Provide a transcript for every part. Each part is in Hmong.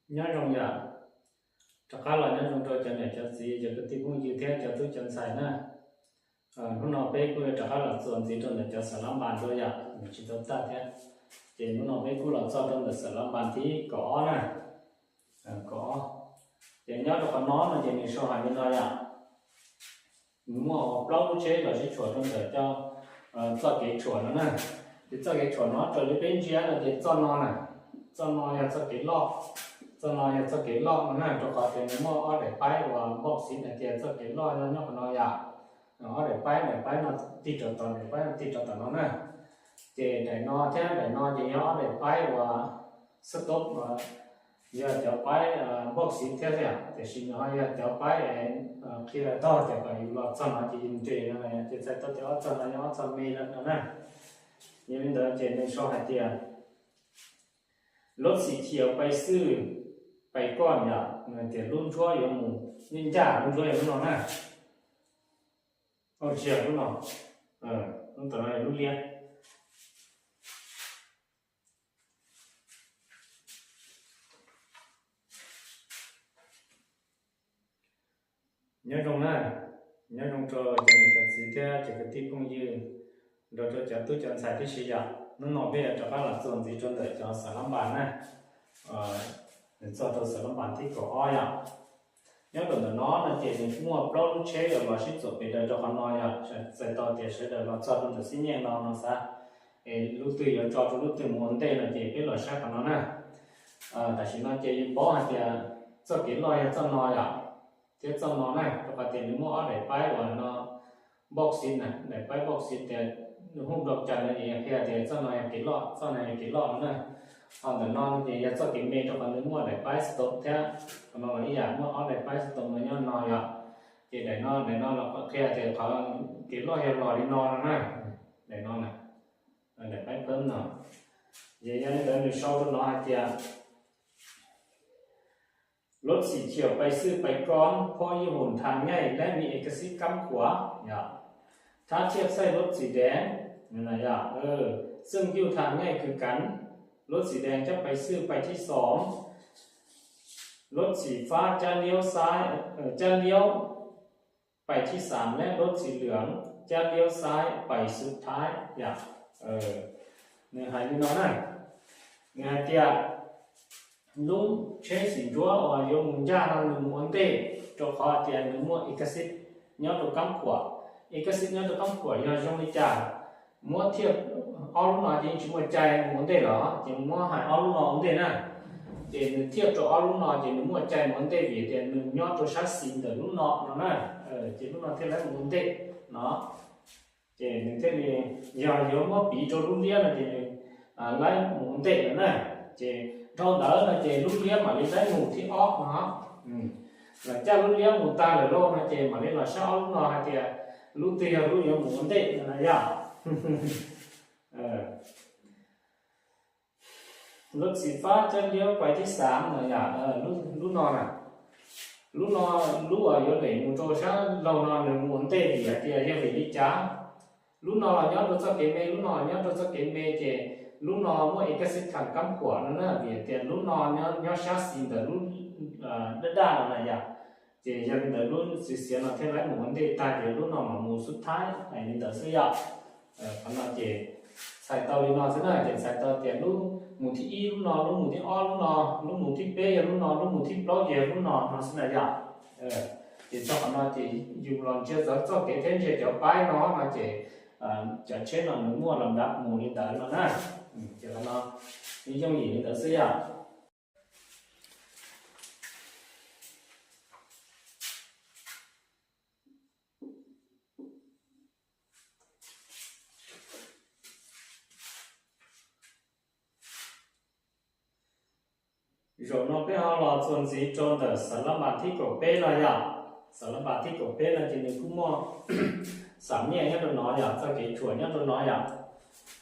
Nyob zoo yom, rov qab los nyob zoo rau cov niam cov txiv, cov kwv tij phooj ywg thiab cov tub cov ntxhais na. Hnub no peb kuj yuav rov qab los txuas ntxiv rau ntawm cov xav lab npas dua yom, nws tsis tau tag thiab. Ces hnub no peb kuj los txog rau ntawm xav lab npas thib kaum ob na. Kaum ob. Ces nyob rau qhov no no ces nws sau hais li no yom. Nws muaj plaub lub tsheb los sib tshuam rau ntawm cov txoj kev tshuam no na. Ces txoj kev tshuam no raws li peb ntsia no ces txoj no na, txoj no yog txoj kev loj, txoj no yog txoj kev loj no na, rau qhov tias nws muaj ob daim paib uas npauj xiv hais tias txoj kev loj yog nyob qhov no yom. Ob daim paib, daim paib no tig rau tom, daim paib no tig rau tom no na. Ces daim no thiab daim no ces yog ob daim paib uas xab tob, yog cov paib npauj xiv thiab yom, tiam sis nws ho yog cov paib qhia tog tias kom yus los txog no ces yus nres no, ces txhais tau tias ob txog no yog ob txog me lawm no na. Yog li ntawd ces nws sau hais tias รถสีเขียวไปซื่อ ไปก่อน yom, tias lub ntsuab yuav mus, ncaj ncaj lub ntsuab yog lub no na. Ua tsis yog lub no, lub tom no yog lub liab. Nyob zoo na, nyob zoo rau cov niam cov txiv thiab cov kwv tij phooj ywg, nrog rau cov tub cov ntxhais tib si yom. Hnub no peb yuav rov qab los txuas ntxiv rau ntawm cov xav lab npas na, nws txog rau xav lab npas thib kaum ob yom. Nyob rau ntawm no no ces nws muaj plaub lub tsheb los sib txuam pes daws rau qhov no yom, txhais tau tias sawv daws los txog rau ntawm xib nyeej no no xav, es lub twg yuav tso rau lub twg mus ua ntej no ces peb los saib qhov no na. Tam sim no ces yus paub hais tias txoj kev loj yog txoj no yom, thiab txoj no na, rau qhov tias nws muaj ob daim paib uas no, npauj xiv na, daim paib npauj xiv tias nws hu npau cas no ces yog qhia tias txoj no yog kev loj, txoj no yog kev loj no na. Ho ntawm no ces yog txoj kev me rau qhov nws muaj daim paib stop thiab, qhov no los ib yam muaj ob daim paib stop no nyob no yom. Ces daim no, daim no los qhia tias qhov kev loj yog los li no no na, daim no na, daim paib phab no. Ces yog li ntawd nws sau rau no hais tias รถสีเขียวไปซื่อไปก่อน เพราะอยู่หนทางใหญ่ และมีเอกสิทธิ์กั้นขวาง ถ้าเทียบใส่รถสีแดง ซึ่งอยู่ทางง่ายคือกัน รถสีแดงจะไปซื่อไปที่สอง รถสีฟ้าจะเลี้ยวซ้าย เอ่อ จะเลี้ยว ไปที่สาม และรถสีเหลืองจะเลี้ยวซ้ายไปสุดท้าย yom. Nws hais li no na, nws hais tias lub tsheb xim ntsuab uas yuav mus ncaj no nws mus ua ntej, rau qhov tias nws muaj ib ka xib nyob rau kab khuam. Ib ka xib nyob rau kab khuam yog zoo li cas, muab thiaj ob lub no ces yeej tsis muaj cai mus ua ntej los, ces muab hais ob lub no ua ntej na. Ces nws thiaj rau ob lub no ces nws muaj cai mus ua ntej vim tias nws nyob rau sab xis ntawm lub no no na, ces lub no thiaj laib mus ua ntej no. Ces nws thiaj li, yog yuav muab piv rau lub liab no ces nws laib mus ua ntej lawm na. Ces dhau ntawd no ces lub liab mam li laib mus thib ob no. Los caj lub liab mus tag lawm lauj no ces mam li los saib ob lub no hais tias lub twg yog lub yuav mus ua ntej no na yom. รถสีฟ้าจะเลี้ยวไปที่สาม no yom, lub no na, lub no, lub uas yuav lem mus rau sab laug no nws mus ua ntej vim hais tias yog vim li cas, lub no los nyob rau txoj kev me, lub no los nyob rau txoj kev me ces lub no muaj ib ka xib thas kab khuam no na, vim tias lub no nyob sab xis ntawm lub daj daj no na yom. Ces yog li ntawd lub xiav xiav no thiaj laib mus ua ntej tag ces lub no mam mus xub thaib hais li ntawd xwb yom. Qhov no ces txhais tau li no xwb na, ces txhais tau tias lub mus thib ib lub no, lub mus thib ob lub no, lub mus thib peb yog lub no, lub mus thib plaub ces yog lub no no xwb na yom. Ces txog qhov no ces yus los ntsia txog txoj kev thiab ntsia cov paib no no ces cov tsheb no nws muaj los nrad mus li ntawd no na. Ces qhov no nws yooj yim li ntawd xwb yom. Zaum no peb ho los txuas ntxiv rau ntawm xav lab npas thib kaum peb no yom. Xav lab npas thib kaum peb no ces nws kuj muaj xam nyiaj nyob rau no yom, txoj kev tshuam nyob rau no yom.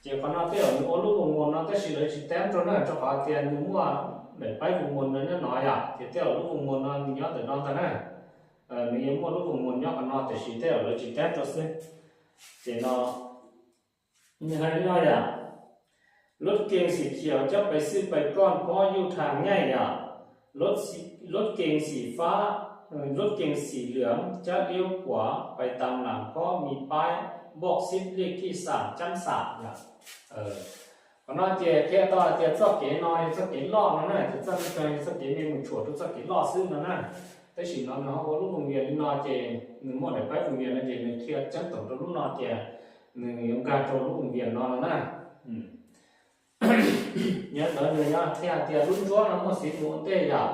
Ces qhov no tej zaum nws ua lub voo mus no tab sis lawv tsis tab rau na, rau qhov tias nws muaj daim paib voo mus no nyob no yom, ces tej zaum lub voo mus no nws nyob ntawm no ntag na. Nws yuav muaj lub voo mus nyob qhov no tab sis tej zaum lawv tsis tab rau xwb. Ces no nws hais li no yom, รถเก๋งสีเขียวจะไปซื่อไปก่อน เพราะอยู่ทางใหญ่ yom. รถเก๋งสีฟ้า รถเก๋งสีเหลืองจะเลี้ยวขวาไปตามหลังเพราะมีป้ายบอกชิดเลขที่สามจ้ำสาม yom. Qhov no ces qhia tau hais tias txoj kev no yog txoj kev loj no na, ces txoj kev no yog txoj kev me mus tshuam rau txoj kev loj xwb no na. Tab sis no nws ho ua lub voos vias li no ces nws muaj daim paib voos vias no ces nws qhia ceeb toom rau lub no tias nws yuav nkag rau lub voos vias no no na. Nyob ntawd nws yog qhia hais tias lub ntsuab no muaj xiv mus ua ntej yom,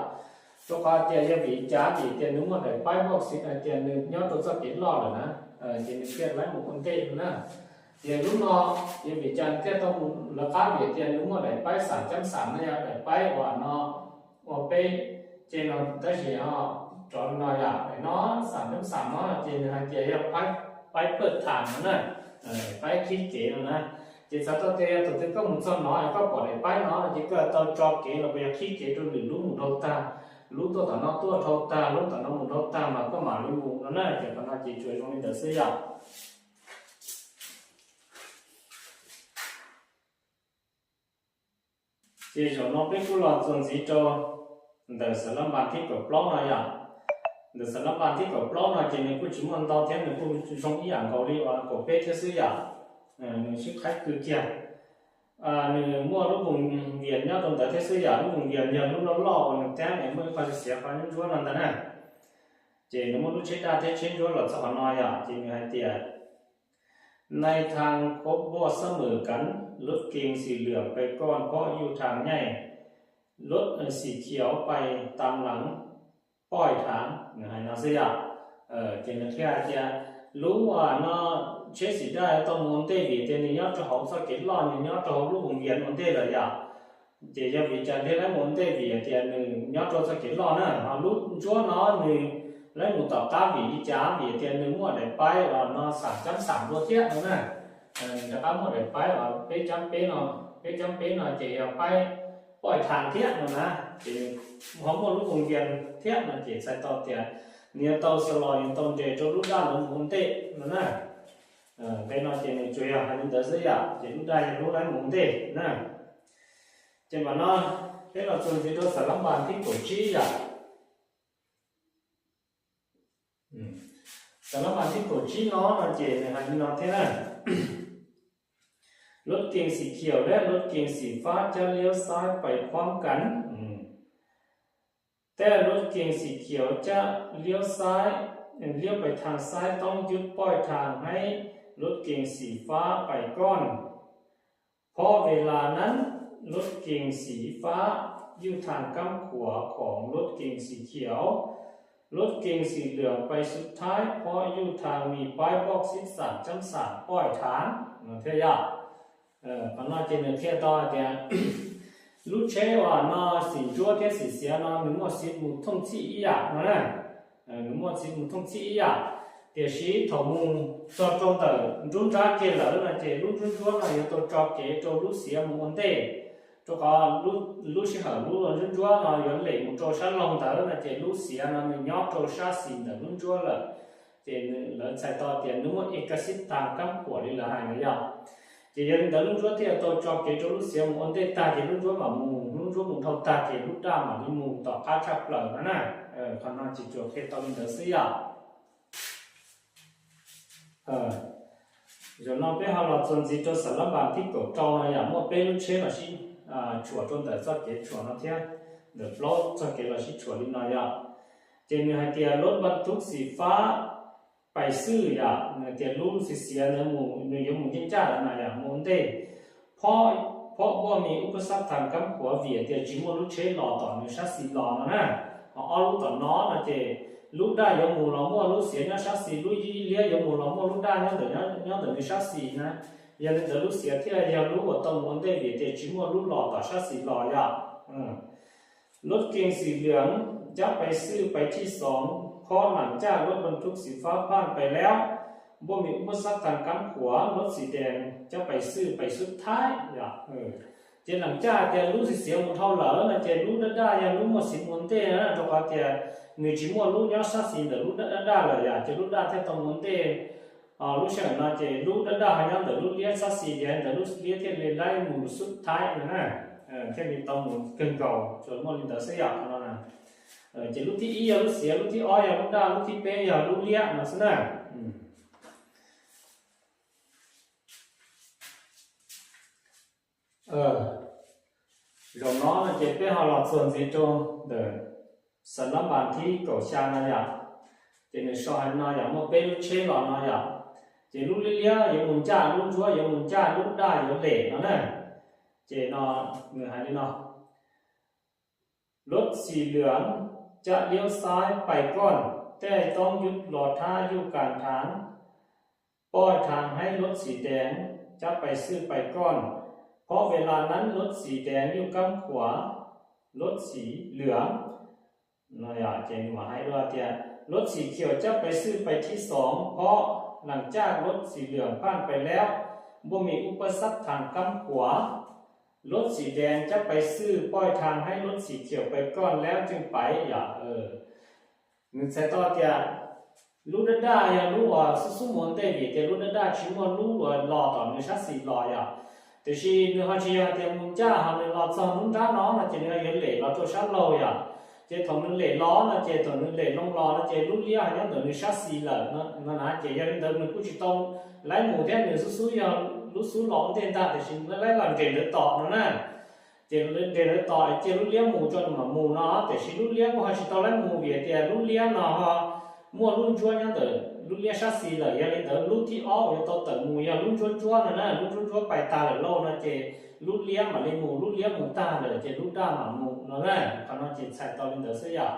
rau qhov tias yog vim li cas vim tias nws muaj daim paib npauj xiv hais tias nws nyob rau txoj kev loj lawm na, ces nws thiaj li mus ua ntej no na. Ces lub no yog vim li cas thiaj tau mus lawv qab vim tias nws muaj daim paib xam ceeb xam no yog daim paib uas no ua peb ces no tab sis ho rov li no yom, daim no xam ceeb xam no ces nws hais tias yog paib pawj tham no na, paib qhib kev no na. Ces txhais tau tias yog thaum twg koj mus txog no koj pom daim paib no ces koj tau tso kev los puas yog qhib kev rau lwm lub mus dhau tag, lub tuaj tom no tuaj dhau tag, lub tom no mus dhau tag mas koj mam li mus no na. Ces qhov no ces tsuas zoo li ntawd xwb yom. Ces zaum no peb kuj los txuas ntxiv rau ntawm xav lab npas thib kaum plaub no yom. Ntawm xav lab npas thib kaum plaub no ces nws kuj tsis muaj ntau thiab nws kuj zoo ib yam nkaus li uas kaum peb thiab xwb yom. Nws sib qhaib kws kiag. Nws muaj lub voos vias nyob rau ntawd thiab xwb yom, lub voos vias yog lub loj loj uas nws tab es muaj ib qho xiav qhov ntsuab no ntag na. Ces nws muaj lub tsheb daj thiab tsheb ntsuab los txog qhov no yom, ces nws hais tias ในทางพบว่าเสมอกัน รถเก๋งสีเหลืองไปก่อนเพราะอยู่ทางใหญ่ รถสีเขียวไปตามหลังป้อยทาง nws hais no xwb yom. Ces nws qhia hais tias lub no tsheb xim daj tau mus ua ntej vim tias nws nyob rau hauv txoj kev loj, nws nyob rau hauv lub voos vias ua ntej lawm yom. Ces yog vim cas thiaj li mus ua ntej vim tias nws nyob rau txoj kev loj na, ho lub ntsuab no nws li mus tom qab vim li cas vim tias nws muaj daim paib uas no xam ceeb xam dua thiab no na. Nws rov qab muaj daim paib uas peb ceeb peb no, peb ceeb peb no ces yog paib poj tham thiab no na. Ces ho muaj lub voos vias thiab no ces txhais tau tias nws yuav tau xa los yuav tau nres rau lub daj ntawd mus ua ntej no na. Nqe no ces nws tsuas yog hais li ntawd xwb yom, ces lub daj yog lub li mus ua ntej na. Ces mam no peb los txuas ntxiv rau xav lab npas thib kaum tsib yom. Xav lab npas thib kaum tsib no no ces nws hais li no thiab na: รถเก๋งสีเขียวและรถเก๋งสีฟ้าจะเลี้ยวซ้ายไปพร้อมกัน Tej รถเก๋งสีเขียวจะเลี้ยวซ้าย เลี้ยวไปทางซ้าย ต้องหยุดป้อยทางให้รถเก๋งสีฟ้าไปก่อน เพราะเวลานั้นรถเก๋งสีฟ้าอยู่ทางด้านขวาของรถเก๋งสีเขียว รถเก๋งสีเหลืองไปสุดท้าย เพราะอยู่ทางมีป้ายบอกชิดสามจ้ำสามป้อยทาง no thiab yom. Qhov no ces nws qhia tau hais tias lub tsheb uas no xim ntsuab thiab xim xiav no nws muaj xiv mus thooj txhij ib yam no na. Nws muaj xiv mus thooj txhij ib yam, tiam sis thaum mus txog rau ntawm nruab nrab kiag lawm no ces lub nruab ntsuab no yuav tau tso kev rau lub xiav mus ua ntej, rau qhov lub sij hawm lub nruab ntsuab no yuav lem mus rau sab laug ntawd no ces lub xiav no nws nyob rau sab xis ntawm lub ntsuab lawm. Ces lawv txhais tau tias nws muaj ib ka xib tag kab khuam li lawv hais ntawd yom. Ces yog li ntawd lub ntsuab thiaj tau tso kev rau lub xiav mus ua ntej tag ces lub ntsuab mam mus, lub ntsuab mus dhau tag ces lub daj mam li mus tom qab tshaj plaws no na. Qhov no ces tsuas qhia tau li ntawd xwb yom. Zaum no peb ho los txuas ntxiv rau xav lab npas thib kaum rau no yom, muaj peb lub tsheb los sib tshuam rau ntawm txoj kev tshuam no thiab, ntawm plaub txoj kev los sib tshuam li no yom. Ces nws hais tias รถบรรทุกสีฟ้าไปซื่อ yom, nws tias lub xim xiav ntawd mus, nws yuav mus ncaj ncaj lawm na yom, mus ua ntej. เพราะว่ามีอุปสรรคทางด้านขวา vim tias tsis muaj lub tsheb los tom nws sab xis los no na. Ho ob lub tom no no ces lub daj yuav mus los muaj lub xiav nyob sab xis, lub ib liab yuav mus los muaj lub daj nyob ntawm, nyob ntawm nws sab xis na. Yog li ntawd lub xiav thiaj yog lub uas tau mus ua ntej vim tias tsis muaj lub los tom sab xis los yom. รถเก๋งสีเหลืองจะไปซื่อไปที่สอง เพราะหลังจากรถบรรทุกสีฟ้าผ่านไปแล้ว ว่ามีอุปสรรคทางด้านขวา รถสีแดงจะไปซื่อไปสุดท้าย yom. Ces หลังจาก tias lub xim xiav mus dhau lawm no ces lub daj daj yog lub muaj xiv mus ua ntej na, rau qhov tias nws tsis muaj lub nyob sab xis ntawm lub daj daj lawm yom, ces lub daj thiaj tau mus ua ntej. Lub sij hawm no ces lub daj daj ho nyob ntawm lub liab sab xis, ces ntawm lub liab thiaj li laib mus xub thaib no na. thiaj li tau mus kawg nkaus, tsuas muaj li ntawd xwb yom no. Ces lub thib ib yog lub xiav, lub thib ob yog lub daj, lub thib peb yog lub liab no xwb na. Zaum no no ces peb ho los txuas ntxiv rau ntawm xav lab npas thib kaum xya no yom. Ces nws sau hais no yom, muaj peb lub tsheb los no yom. Ces lub liab yuav mus ncaj lub ntsuab, yuav mus ncaj lub daj yuav lem no na. Ces no nws hais li no: Lub xim lwm cab liab xaib pais koj, tej toob yub los thab yuj kas thaav, poj thaav haib lub xim deev cab pais xwj pais koj, phob ve las nab lub xim deev yuj kaab khuav lub xim lwm. Ces nws hais dua tias lub xim khiaum cab pais xwj pais thib xoov, phob lees caj lub xim lwm phaj pais laub, npuaj mis ub pab xab thaav kaab khuav, lub xim deev cab pais xwj, poj thaav haib lub xim khiaum pais koj laub tseem pais yom. Nws txhais tau tias lub daj daj yog lub uas xub xub mus ntej vim tias lub daj daj tsis muaj lub uas los tom nws sab xis los yom. Tiam sis nws ho tsis yog tias mus ncaj ho nws los txog lub nrab no no ces nws yuav lem los rau sab laug yom. Ces thaum nws lem los no ces thaum nws lem loo los no ces lub liab ho nyob ntawm nws sab xis lawm no na. Ces yog li ntawd nws kuj tsis tau laib mus thiab, nws xub xub yog lub xub los ua ntej ntag, tiam sis nws laib los nres ntawd tom no na. Ces nres ntawd tom cia lub liab mus tso nws mam mus no, tiam sis lub liab kuj ho tsis tau laib mus vim tias lub liab no ho muaj lub ntsuab nyob ntawm lub liab sab xis lawm. Yog li ntawd lub thib ob uas yuav tau tawm mus yog lub ntsuab ntsuab no na, lub ntsuab ntsuab pais tag lawm lauj no ces lub liab mam li mus, lub liab mus tag lawm ces lub daj mam mus no na. Qhov no ces txhais tau li ntawd xwb yom.